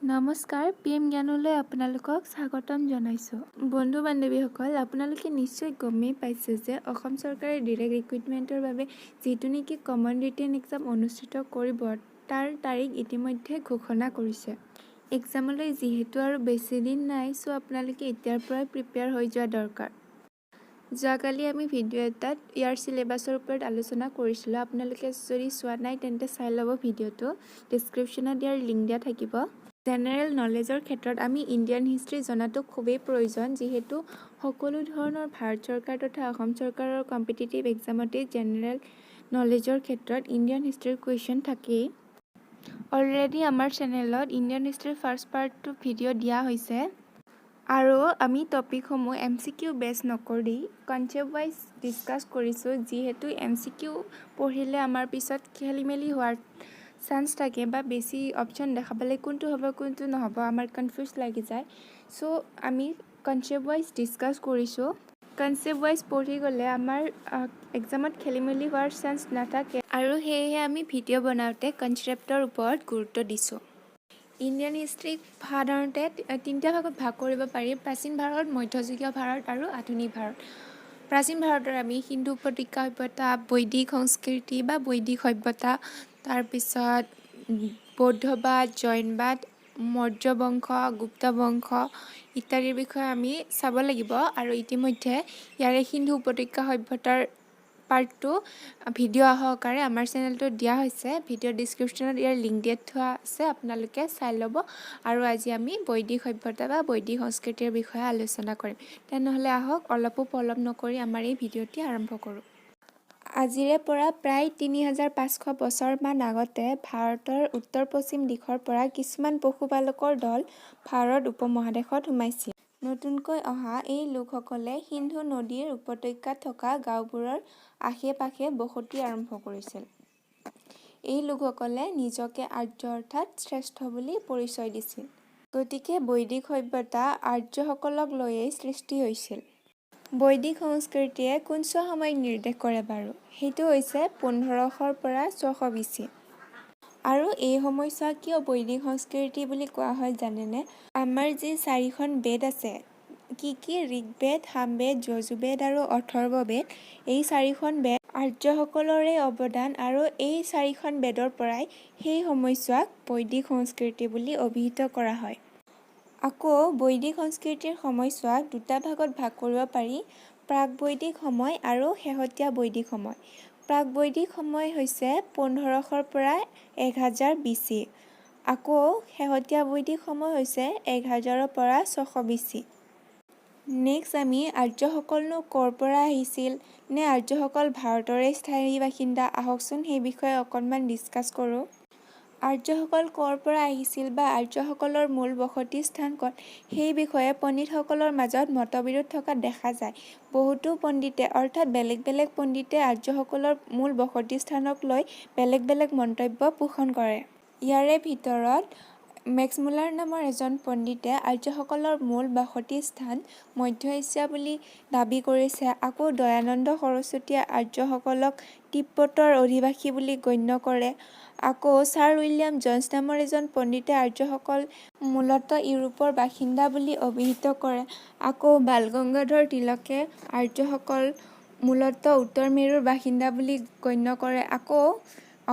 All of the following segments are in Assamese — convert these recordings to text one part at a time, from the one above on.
নমস্কাৰ, পি এম জ্ঞানলৈ আপোনালোকক স্বাগতম জনাইছোঁ। বন্ধু বান্ধৱীসকল, আপোনালোকে নিশ্চয় গমেই পাইছে যে অসম চৰকাৰে ডিৰেক্ট ৰিক্ৰুইটমেণ্টৰ বাবে যিটো নেকি কমন ৰিটেন এক্সাম অনুষ্ঠিত কৰিব, তাৰ তাৰিখ ইতিমধ্যে ঘোষণা কৰিছে। এক্সামলৈ যিহেতু আৰু বেছি দিন নাই, চ' আপোনালোকে এতিয়াৰ পৰাই প্ৰিপেয়াৰ হৈ যোৱা দৰকাৰ। যোৱাকালি আমি ভিডিঅ' এটাত ইয়াৰ চিলেবাছৰ ওপৰত আলোচনা কৰিছিলোঁ। আপোনালোকে যদি চোৱা নাই, তেন্তে চাই ল'ব ভিডিঅ'টো। ডিছক্ৰিপশ্যনত ইয়াৰ লিংক দিয়া থাকিব। জেনেৰেল নলেজৰ ক্ষেত্ৰত আমি ইণ্ডিয়ান হিষ্ট্ৰী জনাটো খুবেই প্ৰয়োজন, যিহেতু সকলো ধৰণৰ ভাৰত চৰকাৰ তথা অসম চৰকাৰৰ কম্পিটিটিভ এক্সামতেই জেনেৰেল নলেজৰ ক্ষেত্ৰত ইণ্ডিয়ান হিষ্ট্ৰীৰ কুৱেশ্যন থাকেই। অলৰেডি আমাৰ চেনেলত ইণ্ডিয়ান হিষ্ট্ৰীৰ ফাৰ্ষ্ট পাৰ্টটো ভিডিঅ' দিয়া হৈছে আৰু আমি টপিকসমূহ এমচিকিউ বেছ নকৰি কনচেপ্ট ৱাইজ ডিছকাছ কৰিছোঁ, যিহেতু এমচিকিউ পঢ়িলে আমাৰ পিছত খেলি মেলি হোৱাৰ চান্স থাকে বা বেছি অপশ্যন দেখা পালে কোনটো হ'ব, কোনটো নহ'ব, আমাৰ কনফিউজ লাগি যায়। চ' আমি কনচেপ্ট ৱাইজ ডিছকাছ কৰিছোঁ। কনচেপ্ট ৱাইজ পঢ়ি গ'লে আমাৰ এক্সামত খেলি মেলি হোৱাৰ চান্স নাথাকে আৰু সেয়েহে আমি ভিডিঅ' বনাওঁতে কনচেপ্টৰ ওপৰত গুৰুত্ব দিছোঁ। ইণ্ডিয়ান হিষ্ট্ৰীক সাধাৰণতে তিনিটা ভাগত ভাগ কৰিব পাৰি: প্ৰাচীন ভাৰত, মধ্যযুগীয় ভাৰত আৰু আধুনিক ভাৰত। প্ৰাচীন ভাৰতৰ আমি সিন্ধু উপত্যকা সভ্যতা, বৈদিক সংস্কৃতি বা বৈদিক সভ্যতা, তাৰপিছত বৌদ্ধবাদ, জৈনবাদ, মৌৰ্য বংশ, গুপ্ত বংশ ইত্যাদিৰ বিষয়ে আমি চাব লাগিব। আৰু ইতিমধ্যে ইয়াৰে সিন্ধু উপত্যকা সভ্যতাৰ পাৰ্টটো ভিডিঅ' সহকাৰে আমাৰ চেনেলটোত দিয়া হৈছে। ভিডিঅ' ডিছক্ৰিপশ্যনত ইয়াৰ লিংক দিয়া থোৱা আছে, আপোনালোকে চাই ল'ব। আৰু আজি আমি বৈদিক সভ্যতা বা বৈদিক সংস্কৃতিৰ বিষয়ে আলোচনা কৰিম। তেনেহ'লে আহক, অলপো পলম নকৰি আমাৰ এই ভিডিঅ'টি আৰম্ভ কৰোঁ। আজিৰে পৰা প্ৰায় 3500 বছৰমান আগতে ভাৰতৰ উত্তৰ পশ্চিম দিশৰ পৰা কিছুমান পশুপালকৰ দল ভাৰত উপমহাদেশত সোমাইছিল। নতুনকৈ অহা এই লোকসকলে সিন্ধু নদীৰ উপত্যকাত থকা গাঁওবোৰৰ আশে পাশে বসতি আৰম্ভ কৰিছিল। এই লোকসকলে নিজকে আৰ্য অৰ্থাৎ শ্ৰেষ্ঠ বুলি পৰিচয় দিছিল। গতিকে বৈদিক সভ্যতা আৰ্যসকলক লৈয়েই সৃষ্টি হৈছিল। বৈদিক সংস্কৃতিয়ে কোনছোৱা সময়ক নিৰ্দেশ কৰে বাৰু? সেইটো হৈছে 1500ৰ পৰা 600 বিচি। আৰু এই সময়ছোৱাক কিয় বৈদিক সংস্কৃতি বুলি কোৱা হয় জানেনে? আমাৰ যি চাৰিখন বেদ আছে, কি কি? ঋগ্বেদ, সামবেদ, যজুৰ্বেদ আৰু অথৰ্ববেদ। এই চাৰিখন বেদ আৰ্যসকলৰে অৱদান আৰু এই চাৰিখন বেদৰ পৰাই সেই সময়ছোৱাক বৈদিক সংস্কৃতি বুলি অভিহিত কৰা হয়। আকৌ বৈদিক সংস্কৃতিৰ সময়ছোৱাক দুটা ভাগত ভাগ কৰিব পাৰি: প্ৰাক বৈদিক সময় আৰু শেহতীয়া বৈদিক সময়। প্ৰাক বৈদিক সময় হৈছে 1500ৰ পৰা 1000 বিচি। আকৌ শেহতীয়া বৈদিক সময় হৈছে 1000ৰ পৰা 600 বিচি। নেক্সট আমি আৰ্যসকলনো ক'ৰ পৰা আহিছিল নে আৰ্যসকল ভাৰতৰে স্থায়ী বাসিন্দা, আহকচোন সেই বিষয়ে অকণমান ডিছকাছ কৰোঁ। আৰ্যসকল ক'ৰ পৰা আহিছিল বা আৰ্যসকলৰ মূল বসতি স্থান ক'ত, সেই বিষয়ে পণ্ডিতসকলৰ মাজত মতবিৰোধ থকা দেখা যায়। বহুতো পণ্ডিতে, অৰ্থাৎ বেলেগ বেলেগ পণ্ডিতে আৰ্যসকলৰ মূল বসতি স্থানক লৈ বেলেগ বেলেগ মন্তব্য পোষণ কৰে। ইয়াৰে ভিতৰত মেক্সমূলাৰ নামৰ এজন পণ্ডিতে আৰ্যসকলৰ মূল বসতি স্থান মধ্য এছিয়া বুলি দাবী কৰিছে। আকৌ দয়ানন্দ সৰস্বতীয়ে আৰ্যসকলক তিব্বতৰ অধিবাসী বুলি গণ্য কৰে। আকৌ ছাৰ উইলিয়াম জন্স নামৰ এজন পণ্ডিতে আৰ্যসকল মূলতঃ ইউৰোপৰ বাসিন্দা বুলি অভিহিত কৰে। আকৌ বালগংগাধৰ তিলকে আৰ্যসকল মূলতঃ উত্তৰ মেৰুৰ বাসিন্দা বুলি গণ্য কৰে। আকৌ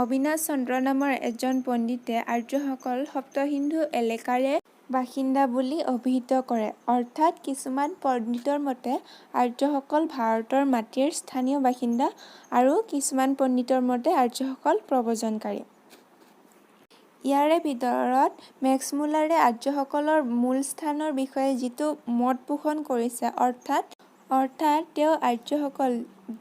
অবিনাশ চন্দ্ৰ নামৰ এজন পণ্ডিতে আৰ্যসকল সপ্তসিন্ধু এলেকাৰে বাসিন্দা বুলি অভিহিত কৰে। অৰ্থাৎ কিছুমান পণ্ডিতৰ মতে আৰ্যসকল ভাৰতৰ মাটিৰ স্থানীয় বাসিন্দা আৰু কিছুমান পণ্ডিতৰ মতে আৰ্যসকল প্ৰব্ৰজনকাৰী। ইয়াৰে ভিতৰত মেক্সমূলাৰে আৰ্যসকলৰ মূল স্থানৰ বিষয়ে যিটো মত পোষণ কৰিছে, অৰ্থাৎ তেওঁ আৰ্যসকল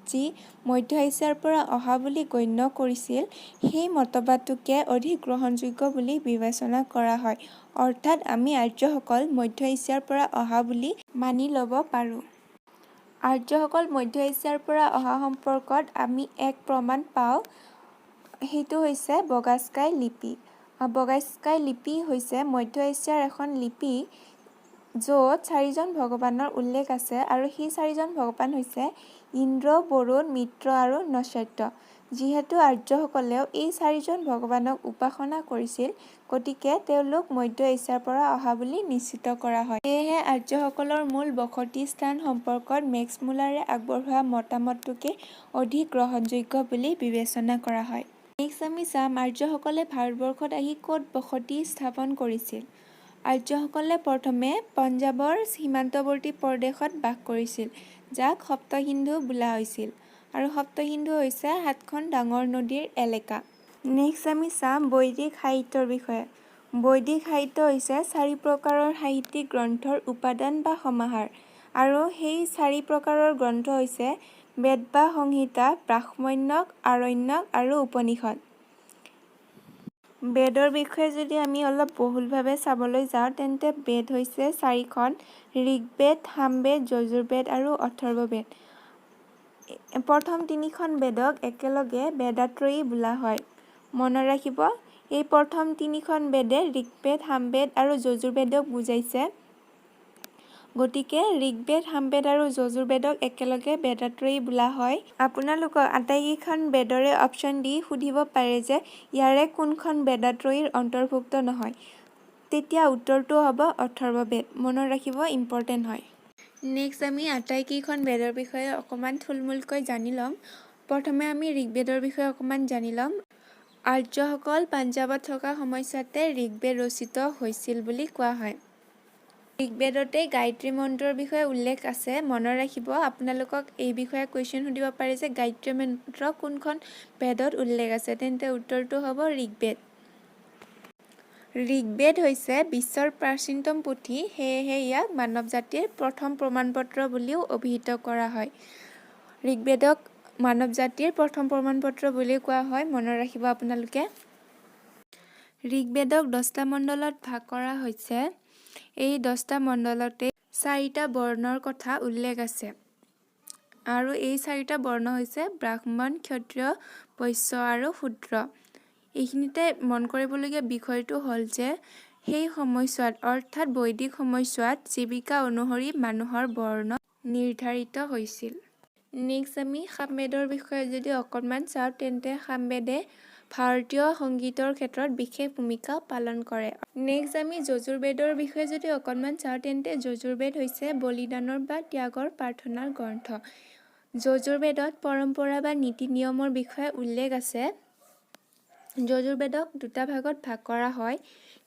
যি মধ্য এছিয়াৰ পৰা অহা বুলি গণ্য কৰিছিল, সেই মতবাদটোকে অধিক গ্ৰহণযোগ্য বুলি বিবেচনা কৰা হয়। অৰ্থাৎ আমি আৰ্যসকল মধ্য এছিয়াৰ পৰা অহা বুলি মানি ল'ব পাৰোঁ। আৰ্যসকল মধ্য এছিয়াৰ পৰা অহা সম্পৰ্কত আমি এক প্ৰমাণ পাওঁ, সেইটো হৈছে বগাস্কাই লিপি। বগাস্কাই লিপি হৈছে মধ্য এছিয়াৰ এখন লিপি, য'ত চাৰিজন ভগৱানৰ উল্লেখ আছে আৰু সেই চাৰিজন ভগৱান হৈছে ইন্দ্ৰ, বৰুণ, মিত্ৰ আৰু নস্যাৎ। যিহেতু আৰ্যসকলেও এই চাৰিজন ভগৱানক উপাসনা কৰিছিল, গতিকে গতিকে তেওঁলোক মধ্য এছিয়াৰ পৰা অহা বুলি নিশ্চিত কৰা হয়। সেয়েহে আৰ্যসকলৰ মূল বসতি স্থান সম্পৰ্কত মেক্স মুলাৰে আগবঢ়োৱা মতামতটোকে অধিক গ্ৰহণযোগ্য বুলি বিবেচনা কৰা হয়। নেক্সট আমি চাম, আৰ্যসকলে ভাৰতবৰ্ষত আহি ক'ত বসতি স্থাপন কৰিছিল? আৰ্যসকলে প্ৰথমে পঞ্জাৱৰ সীমান্তৱৰ্তী প্ৰদেশত বাস কৰিছিল, যাক সপ্তসিন্ধু বোলা হৈছিল আৰু সপ্তসিন্ধু হৈছে সাতখন ডাঙৰ নদীৰ এলেকা। নেক্সট আমি চাম বৈদিক সাহিত্যৰ বিষয়ে। বৈদিক সাহিত্য হৈছে চাৰি প্ৰকাৰৰ সাহিত্যিক গ্ৰন্থৰ উপাদান বা সমাহাৰ আৰু সেই চাৰি প্ৰকাৰৰ গ্ৰন্থ হৈছে বেদ বা সংহিতা, ব্ৰাহ্মণ্যক, আৰণ্যক আৰু উপনিষদ। বেদৰ বিষয়ে যদি আমি অলপ বহুলভাৱে চাবলৈ যাওঁ, তেন্তে বেদ হৈছে চাৰিখন: ঋগ্বেদ, সামবেদ, যজুৰ্বেদ আৰু অথৰ্ববেদ। প্ৰথম তিনিখন বেদক একেলগে বেদাত্ৰয়ী বোলা হয়। মনত ৰাখিব, এই প্ৰথম তিনিখন বেদে ঋগ্বেদ, সামবেদ আৰু যজুৰ্বেদক বুজাইছে। গতিকে ঋগ্বেদ, সামবেদ আৰু যজুৰ্বেদক একেলগে বেদাত্ৰয়ী বোলা হয়। আপোনালোকক আটাইকেইখন বেদৰে অপশ্যন দি সুধিব পাৰে যে ইয়াৰে কোনখন বেদাত্ৰয়ীৰ অন্তৰ্ভুক্ত নহয়। তেতিয়া উত্তৰটো হ'ব অথৰ্ববেদ। মনত ৰাখিব, ইম্পৰ্টেণ্ট হয়। নেক্সট আমি আটাইকেইখন বেদৰ বিষয়ে অকণমান থুলমূলকৈ জানি ল'ম। প্ৰথমে আমি ঋগ্বেদৰ বিষয়ে অকণমান জানি ল'ম। আৰ্যসকল পাঞ্জাৱত থকা সময়ছোৱাতে ঋগ্বেদ ৰচিত হৈছিল বুলি কোৱা হয়। ঋগ্বেদতে গায়ত্ৰী মন্ত্ৰৰ বিষয়ে উল্লেখ আছে। মনত ৰাখিব, আপোনালোকক এই বিষয়ে কুৱেশ্যন সুধিব পাৰে যে গায়ত্ৰী মন্ত্ৰ কোনখন বেদত উল্লেখ আছে। তেন্তে উত্তৰটো হ'ব ঋগ্বেদ। ঋগ্বেদ হৈছে বিশ্বৰ প্ৰাচীনতম পুথি, সেয়েহে ইয়াক মানৱ জাতিৰ প্ৰথম প্ৰমাণপত্ৰ বুলিও অভিহিত কৰা হয়। ঋগ্বেদক মানৱ জাতিৰ প্ৰথম প্ৰমাণপত্ৰ বুলিও কোৱা হয়, মনত ৰাখিব আপোনালোকে। ঋগ্বেদক 10টা মণ্ডলত ভাগ কৰা হৈছে। এই 10টা মণ্ডলতে চাৰিটা বৰ্ণৰ কথা উল্লেখ আছে আৰু এই চাৰিটা বৰ্ণ হৈছে ব্ৰাহ্মণ, ক্ষত্ৰিয়, বৈশ্য আৰু শূদ্ৰ। এইখিনিতে মন কৰিবলগীয়া বিষয়টো হ'ল যে সেই সময়ছোৱাত, অৰ্থাৎ বৈদিক সময়ছোৱাত, জীৱিকা অনুসৰি মানুহৰ বৰ্ণ নিৰ্ধাৰিত হৈছিল। নেক্সট আমি সামবেদৰ বিষয়ে যদি অকণমান চাওঁ, তেন্তে সামবেদে ভাৰতীয় সংগীতৰ ক্ষেত্ৰত বিশেষ ভূমিকা পালন কৰে। নেক্সট আমি যজুৰ্বেদৰ বিষয়ে যদি অকণমান চাওঁ, তেন্তে যজুৰ্বেদ হৈছে বলিদানৰ বা ত্যাগৰ প্ৰাৰ্থনাৰ গ্ৰন্থ। যজুৰ্বেদত পৰম্পৰা বা নীতি নিয়মৰ বিষয়ে উল্লেখ আছে। যজুৰ্বেদক দুটা ভাগত ভাগ কৰা হয়,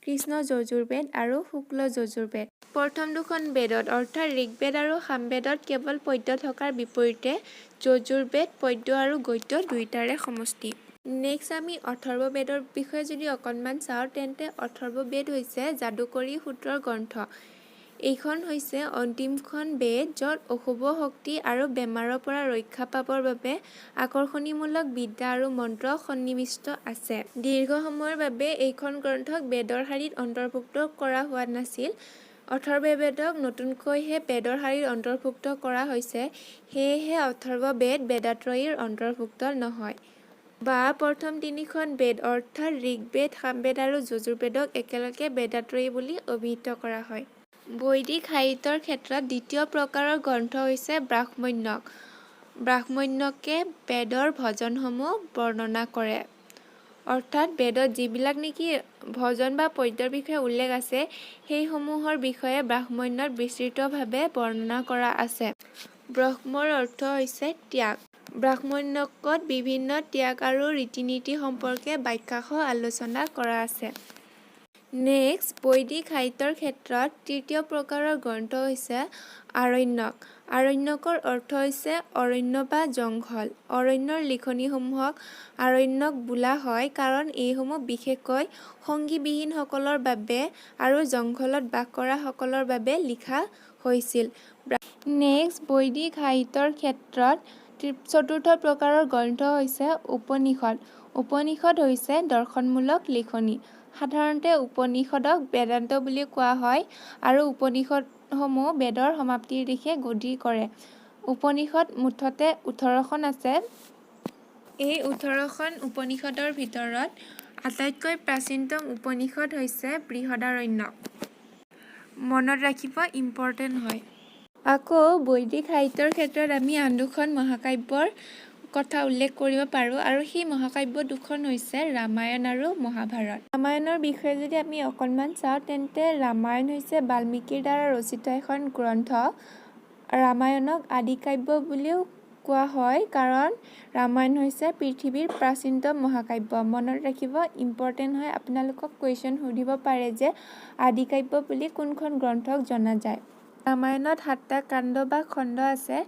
কৃষ্ণ যজুৰ্বেদ আৰু শুক্ল যজুৰ্বেদ। প্ৰথম দুখন বেদত, অৰ্থাৎ ঋগ্বেদ আৰু সামবেদত কেৱল পদ্য থকাৰ বিপৰীতে যজুৰ্বেদ পদ্য আৰু গদ্য দুয়োটাৰে সমষ্টি। নেক্সট আমি অথৰ্ববেদৰ বিষয়ে যদি অকণমান চাওঁ, তেন্তে অথৰ্ববেদ হৈছে যাদুকৰী সূত্ৰৰ গ্ৰন্থ। এইখন হৈছে অন্তিমখন বেদ, য'ত অশুভ শক্তি আৰু বেমাৰৰ পৰা ৰক্ষা পাবৰ বাবে আকৰ্ষণীমূলক বিদ্যা আৰু মন্ত্ৰ সন্নিৱিষ্ট আছে। দীৰ্ঘ সময়ৰ বাবে এইখন গ্ৰন্থক বেদৰ শাৰীত অন্তৰ্ভুক্ত কৰা হোৱা নাছিল। অথৰ্ববেদক নতুনকৈহে বেদৰ শাৰীত অন্তৰ্ভুক্ত কৰা হৈছে। সেয়েহে অথৰ্ববেদ বেদাত্ৰয়ীৰ অন্তৰ্ভুক্ত নহয়। বা প্ৰথম তিনিখন বেদ, অৰ্থাৎ ঋগ্বেদ, সামবেদ আৰু যজুৰ্বেদক একেলগে বেদাত্ৰয়ী বুলি অভিহিত কৰা হয়। বৈদিক সাহিত্যৰ ক্ষেত্ৰত দ্বিতীয় প্ৰকাৰৰ গ্ৰন্থ হৈছে ব্ৰাহ্মণ্যক। ব্ৰাহ্মণ্যকে বেদৰ ভজনসমূহ বৰ্ণনা কৰে। অৰ্থাৎ বেদত যিবিলাক নেকি ভজন বা পদ্যৰ বিষয়ে উল্লেখ আছে, সেইসমূহৰ বিষয়ে ব্ৰাহ্মণ্যত বিস্তৃতভাৱে বৰ্ণনা কৰা আছে। ব্ৰহ্মৰ অৰ্থ হৈছে ত্যাগ। ব্ৰাহ্মণ্যকত বিভিন্ন ত্যাগ আৰু ৰীতি নীতি সম্পৰ্কে ব্যাখ্যাসহ আলোচনা কৰা আছে। নেক্সট বৈদিক সাহিত্যৰ ক্ষেত্ৰত তৃতীয় প্ৰকাৰৰ গ্ৰন্থ হৈছে আৰণ্যক। আৰণ্যকৰ অৰ্থ হৈছে অৰণ্য বা জংঘল। অৰণ্যৰ লিখনিসমূহক আৰণ্যক বোলা হয়, কাৰণ এইসমূহ বিশেষকৈ সংগীবিহীনসকলৰ বাবে আৰু জংঘলত বাস কৰা সকলৰ বাবে লিখা হৈছিল। নেক্সট বৈদিক সাহিত্যৰ ক্ষেত্ৰত চতুৰ্থ প্ৰকাৰৰ গ্ৰন্থ হৈছে উপনিষদ। উপনিষদ হৈছে দৰ্শনমূলক লিখনি। সাধাৰণতে উপনিষদক বেদান্ত বুলি কোৱা হয় আৰু উপনিষদসমূহ বেদৰ সমাপ্তিৰ দিশে গতি কৰে। উপনিষদ মুঠতে 18খন আছে। এই 18খন উপনিষদৰ ভিতৰত আটাইতকৈ প্ৰাচীনতম উপনিষদ হৈছে বৃহদাৰণ্যক। মনত ৰাখিব, ইম্পৰ্টেণ্ট হয়। আকৌ বৈদিক সাহিত্যৰ ক্ষেত্ৰত আমি আন দুখন মহাকাব্যৰ কথা উল্লেখ কৰিব পাৰোঁ আৰু সেই মহাকাব্য দুখন হৈছে ৰামায়ণ আৰু মহাভাৰত। ৰামায়ণৰ বিষয়ে যদি আমি অকণমান চাওঁ, তেন্তে ৰামায়ণ হৈছে বাল্মীকিৰ দ্বাৰা ৰচিত এখন গ্ৰন্থ। ৰামায়ণক আদিকাব্য বুলিও কোৱা হয়, কাৰণ ৰামায়ণ হৈছে পৃথিৱীৰ প্ৰাচীনতম মহাকাব্য। মনত ৰাখিব, ইম্পৰ্টেণ্ট হয়, আপোনালোকক কুৱেশ্যন সুধিব পাৰে যে আদিকাব্য বুলি কোনখন গ্ৰন্থক জনা যায়। ৰামায়ণত সাতটা কাণ্ড বা খণ্ড আছে।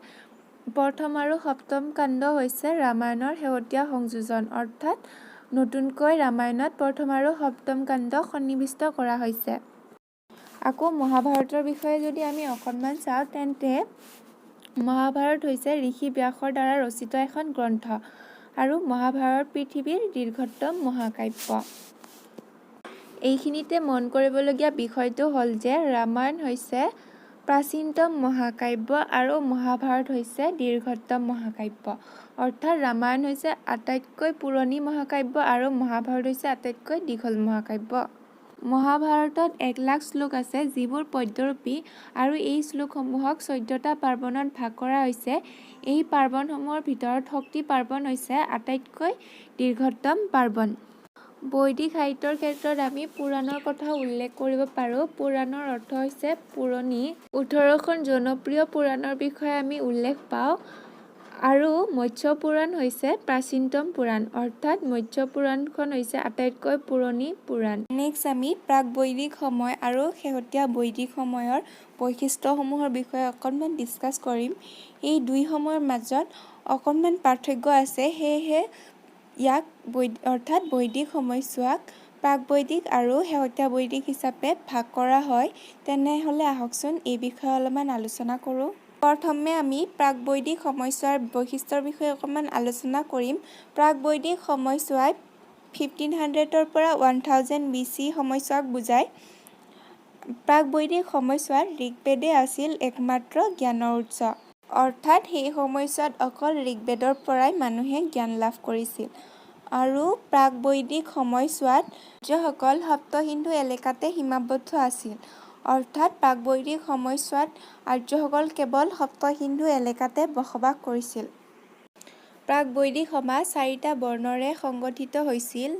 প্ৰথম আৰু সপ্তম কাণ্ড হৈছে ৰামায়ণৰ শেহতীয়া সংযোজন, অৰ্থাৎ নতুনকৈ ৰামায়ণত প্ৰথম আৰু সপ্তম কাণ্ড সন্নিৱিষ্ট কৰা হৈছে। আকৌ মহাভাৰতৰ বিষয়ে যদি আমি অকণমান চাওঁ, তেন্তে মহাভাৰত হৈছে ঋষি ব্যাসৰ দ্বাৰা ৰচিত এখন গ্ৰন্থ আৰু মহাভাৰত পৃথিৱীৰ দীৰ্ঘতম মহাকাব্য। এইখিনিতে মন কৰিবলগীয়া বিষয়টো হ'ল যে ৰামায়ণ হৈছে প্ৰাচীনতম মহাকাব্য আৰু মহাভাৰত হৈছে দীৰ্ঘতম মহাকাব্য। অৰ্থাৎ ৰামায়ণ হৈছে আটাইতকৈ পুৰণি মহাকাব্য আৰু মহাভাৰত হৈছে আটাইতকৈ দীঘল মহাকাব্য। মহাভাৰতত 1 লাখ শ্লোক আছে, যিবোৰ পদ্যৰূপী আৰু এই শ্লোকসমূহক 14টা পাৰ্বণত ভাগ কৰা হৈছে। এই পাৰ্বণসমূহৰ ভিতৰত শক্তি পাৰ্বণ হৈছে আটাইতকৈ দীৰ্ঘতম পাৰ্বণ। বৈদিক সাহিত্যৰ ক্ষেত্ৰত আমি পুৰাণৰ কথাও উল্লেখ কৰিব পাৰোঁ। পুৰাণৰ অৰ্থ হৈছে পুৰণি। 18খন জনপ্ৰিয় পুৰাণৰ বিষয়ে আমি উল্লেখ পাওঁ আৰু মৎস্য পুৰাণ হৈছে প্ৰাচীনতম পুৰাণ, অৰ্থাৎ মৎস্য পুৰাণখন হৈছে আটাইতকৈ পুৰণি পুৰাণ। নেক্সট আমি প্ৰাক বৈদিক সময় আৰু শেহতীয়া বৈদিক সময়ৰ বৈশিষ্ট্যসমূহৰ বিষয়ে অকণমান ডিছকাছ কৰিম। এই দুই সময়ৰ মাজত অকণমান পাৰ্থক্য আছে, সেয়েহে ইয়াক অৰ্থাৎ বৈদিক সময়ছোৱাক প্ৰাক বৈদিক আৰু শেহতীয়া বৈদিক হিচাপে ভাগ কৰা হয়। তেনেহ'লে আহকচোন, এই বিষয়ে অলপমান আলোচনা কৰোঁ। প্ৰথমে আমি প্ৰাক বৈদিক সময়ছোৱাৰ বৈশিষ্ট্যৰ বিষয়ে অকণমান আলোচনা কৰিম। প্ৰাক বৈদিক সময়ছোৱাই 1500ৰ পৰা 1000 BC সময়ছোৱাক বুজায়। প্ৰাক বৈদিক সময়ছোৱাত ঋগ্বেদে আছিল একমাত্ৰ জ্ঞানৰ উৎস, অৰ্থাৎ সেই সময়ছোৱাত অকল ঋগ্বেদৰ পৰাই মানুহে জ্ঞান লাভ কৰিছিল। আৰু প্ৰাক বৈদিক সময়ছোৱাত আৰ্যসকল সপ্তসিন্ধু এলেকাতে সীমাবদ্ধ আছিল, অৰ্থাৎ প্ৰাক বৈদিক সময়ছোৱাত আৰ্যসকল কেৱল সপ্তসিন্ধু এলেকাতে বসবাস কৰিছিল। প্ৰাক বৈদিক সমাজ চাৰিটা বৰ্ণৰে সংগঠিত হৈছিল।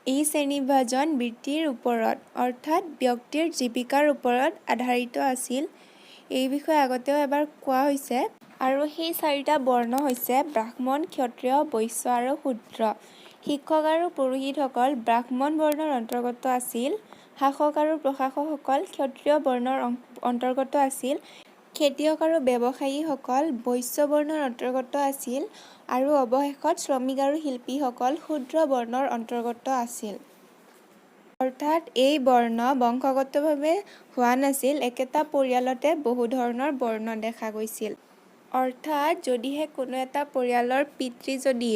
এই শ্ৰেণীবিভাজন বৃত্তিৰ ওপৰত, অৰ্থাৎ ব্যক্তিৰ জীৱিকাৰ ওপৰত আধাৰিত আছিল। এই বিষয়ে আগতেও এবাৰ কোৱা হৈছে। আৰু সেই চাৰিটা বৰ্ণ হৈছে ব্ৰাহ্মণ, ক্ষত্ৰিয়, বৈশ্য আৰু শূদ্ৰ। শিক্ষক আৰু পুৰোহিতসকল ব্ৰাহ্মণ বৰ্ণৰ অন্তৰ্গত আছিল। শাসক আৰু প্ৰশাসকসকল ক্ষত্ৰিয় বৰ্ণৰ অন্তৰ্গত আছিল। খেতিয়ক আৰু ব্যৱসায়ীসকল বৈশ্য বৰ্ণৰ অন্তৰ্গত আছিল আৰু অৱশেষত শ্ৰমিক আৰু শিল্পীসকল শূদ্ৰ বৰ্ণৰ অন্তৰ্গত আছিল। অৰ্থাৎ এই বৰ্ণ বংশগতভাৱে হোৱা নাছিল, একেটা পৰিয়ালতে বহু ধৰণৰ বৰ্ণ দেখা গৈছিল। অৰ্থাৎ যদিহে কোনো এটা পৰিয়ালৰ পিতৃ যদি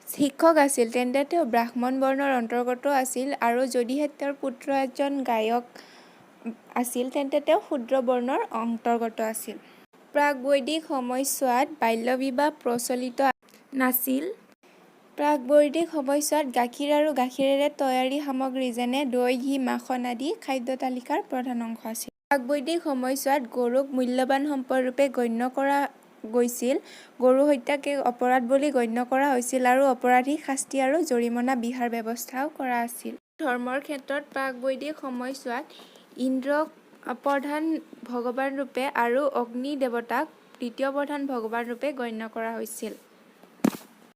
শিক্ষক আছিল, তেন্তে তেওঁ ব্ৰাহ্মণ বৰ্ণৰ অন্তৰ্গত আছিল আৰু যদিহে তেওঁৰ পুত্ৰ এজন গায়ক আছিল, তেন্তে তেওঁ শূদ্ৰ বৰ্ণৰ অন্তৰ্গত আছিল। প্ৰাক বৈদিক সময়ছোৱাত বাল্য বিবাহ প্ৰচলিত নাছিল। প্ৰাক বৈদিক সময়ছোৱাত গাখীৰ আৰু গাখীৰেৰে তৈয়াৰী সামগ্ৰী, যেনে দৈ, ঘি, মাখন আদি খাদ্য তালিকাৰ প্ৰধান অংশ আছিল। প্ৰাক বৈদিক সময়ছোৱাত গৰুক মূল্যৱান সম্পদৰূপে গণ্য কৰা গৈছিল। গৰু হত্যাক এক অপৰাধ বুলি গণ্য কৰা হৈছিল আৰু অপৰাধীক শাস্তি আৰু জৰিমনা বিহাৰ ব্যৱস্থাও কৰা আছিল। ধৰ্মৰ ক্ষেত্ৰত প্ৰাক বৈদিক সময়ছোৱাত ইন্দ্ৰক প্ৰধান ভগৱানৰূপে আৰু অগ্নি দেৱতাক দ্বিতীয় প্ৰধান ভগৱানৰূপে গণ্য কৰা হৈছিল।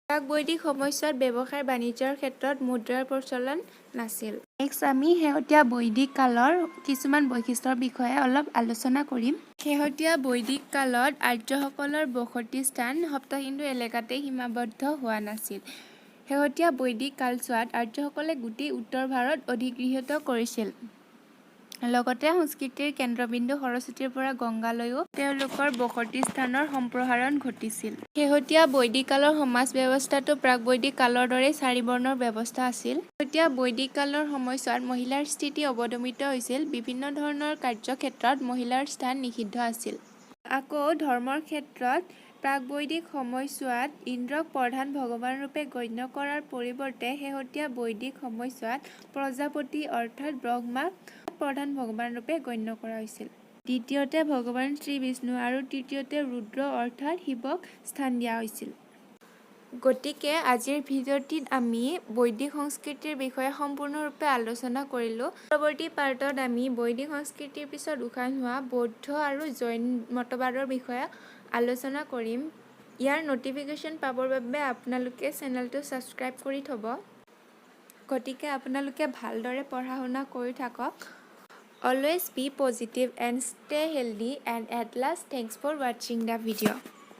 প্ৰাক বৈদিক সময়ছোৱাত ব্যৱসায় বাণিজ্যৰ ক্ষেত্ৰত মুদ্ৰাৰ প্ৰচলন নাছিল। নেক্সট আমি শেহতীয়া বৈদিক কালৰ কিছুমান বৈশিষ্ট্যৰ বিষয়ে অলপ আলোচনা কৰিম। শেহতীয়া বৈদিক কালত আৰ্যসকলৰ বসতি স্থান সপ্তসিন্ধু এলেকাতে সীমাবদ্ধ হোৱা নাছিল। শেহতীয়া বৈদিক কালছোৱাত আৰ্যসকলে গোটেই উত্তৰ ভাৰত অধিগৃহীত কৰিছিল। লগতে সংস্কৃতিৰ কেন্দ্ৰবিন্দু সৰস্বতীৰ পৰা গংগালৈও তেওঁলোকৰ বসতি স্থানৰ সম্প্ৰসাৰণ ঘটিছিল। শেহতীয়া বৈদিক কালৰ সমাজ ব্যৱস্থাটো প্ৰাক বৈদিক কালৰ দৰেই চাৰি বৰ্ণৰ ব্যৱস্থা আছিল। শেহতীয়া বৈদিক কালৰ সময়ছোৱাত মহিলাৰ স্থিতি অৱদমিত হৈছিল। বিভিন্ন ধৰণৰ কাৰ্যক্ষেত্ৰত মহিলাৰ স্থান নিষিদ্ধ আছিল। আকৌ ধৰ্মৰ ক্ষেত্ৰত প্ৰাক বৈদিক সময়ছোৱাত ইন্দ্ৰক প্ৰধান ভগৱানৰূপে গণ্য কৰাৰ পৰিৱৰ্তে শেহতীয়া বৈদিক সময়ছোৱাত প্ৰজাপতি, অৰ্থাৎ ব্ৰহ্মাক প্ৰধান ভগৱানৰূপে গণ্য কৰা হৈছিল। দ্বিতীয়তে ভগৱান শ্ৰী বিষ্ণু আৰু তৃতীয়তে ৰুদ্ৰ, অৰ্থাৎ শিৱক স্থান দিয়া হৈছিল। গতিকে আজিৰ ভিডিঅ'টিত আমি বৈদিক সংস্কৃতিৰ বিষয়ে সম্পূৰ্ণৰূপে আলোচনা কৰিলোঁ। পৰৱৰ্তী পাৰ্টত আমি বৈদিক সংস্কৃতিৰ পিছত উত্থান হোৱা বৌদ্ধ আৰু জৈন মতবাদৰ বিষয়ে আলোচনা কৰিম। ইয়াৰ ন'টিফিকেশ্যন পাবৰ বাবে আপোনালোকে চেনেলটো ছাবস্ক্ৰাইব কৰি থ'ব। গতিকে আপোনালোকে ভালদৰে পঢ়া শুনা কৰি থাকক। Always be positive and stay healthy, and at last, thanks for watching the video.